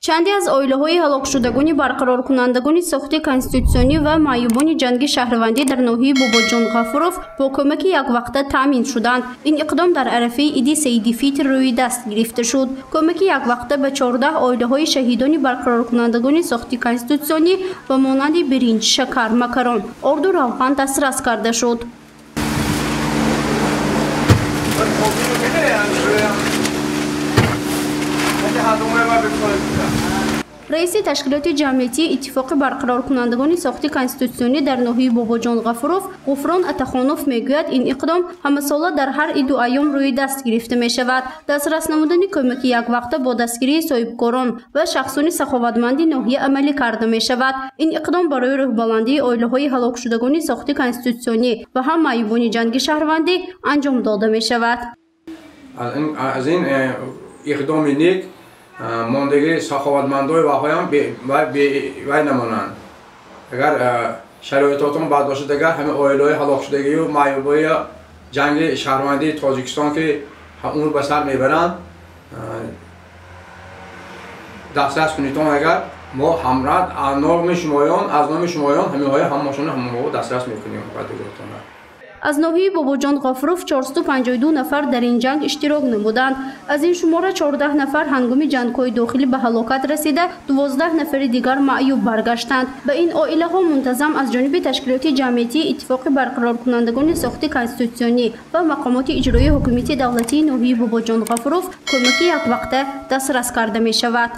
Чанде аз оилаҳои ҳалокшудагони барқароркунандагони сохти конститутсионӣ ва маъюбони ҷанги шаҳрвандӣ дар ноҳияи Бобоҷон Ғафуров бо кӯмаки яквақта таъмин шуданд. Ин иқдом дар арафаи иди Саиди Фитр рӯи даст гирифта шуд. Кӯмаки яквақта ба 14 оилаҳои шаҳидони барқароркунандагони сохти конститутсионӣ ба монанди биринҷ, шакар, макарон, орду равған дастрас карда шуд. Раиси ташкилоти ҷамъиятии иттифоқи барқароркунандагони сохти конститутсионӣ дар ноҳияи Бобоҷон Ғафуров Ғуфрон Атахонов мегӯяд, ин иқдом ҳамасола дар ҳар иду айём рӯи даст гирифта мешавад. Дастрас намудани кӯмаки яквақта бо дастгирии соҳибкорон ва шахсони саховатманди ноҳия амалӣ карда мешавад. Ин иқдом барои рӯҳбаландии оилаҳои ҳалокшудагони сохти конститутсионӣ ва ҳам маъюбони ҷанги шаҳрвандӣ анҷом дода мешавад. Аз ин иқдоми нек мондагии саховатмандои ваҳоям вай намонанд. Агар шароитотон бад бошад, агар ҳамин оилаҳои ҳалокшудагию маъюбои ҷанги шаҳрвандии Тоҷикистон, ки умр ба сар мебаранд, дастрас кунитон, агар мо ҳамрад аз номи шумоён, аз номи шумоён ҳаминҳои ҳамашона ҳамонҳо дастрас мекунем ба диготона. Аз ноҳияи Бобоҷон Ғафуров 452 нафар дар ин ҷанг иштирок намуданд. Аз ин шумора 14 нафар ҳангоми ҷангҳои дохилӣ ба ҳалокат расида, 12 нафари дигар маъюб баргаштанд. Ба ин оилаҳо мунтазам аз ҷониби ташкилоти ҷамъиятии иттифоқи барқароркунандагони сохти конститутсионӣ ва мақомоти иҷроии ҳукумати давлатии ноҳияи Бобоҷон Ғафуров кӯмаки яквақта дастрас карда мешавад.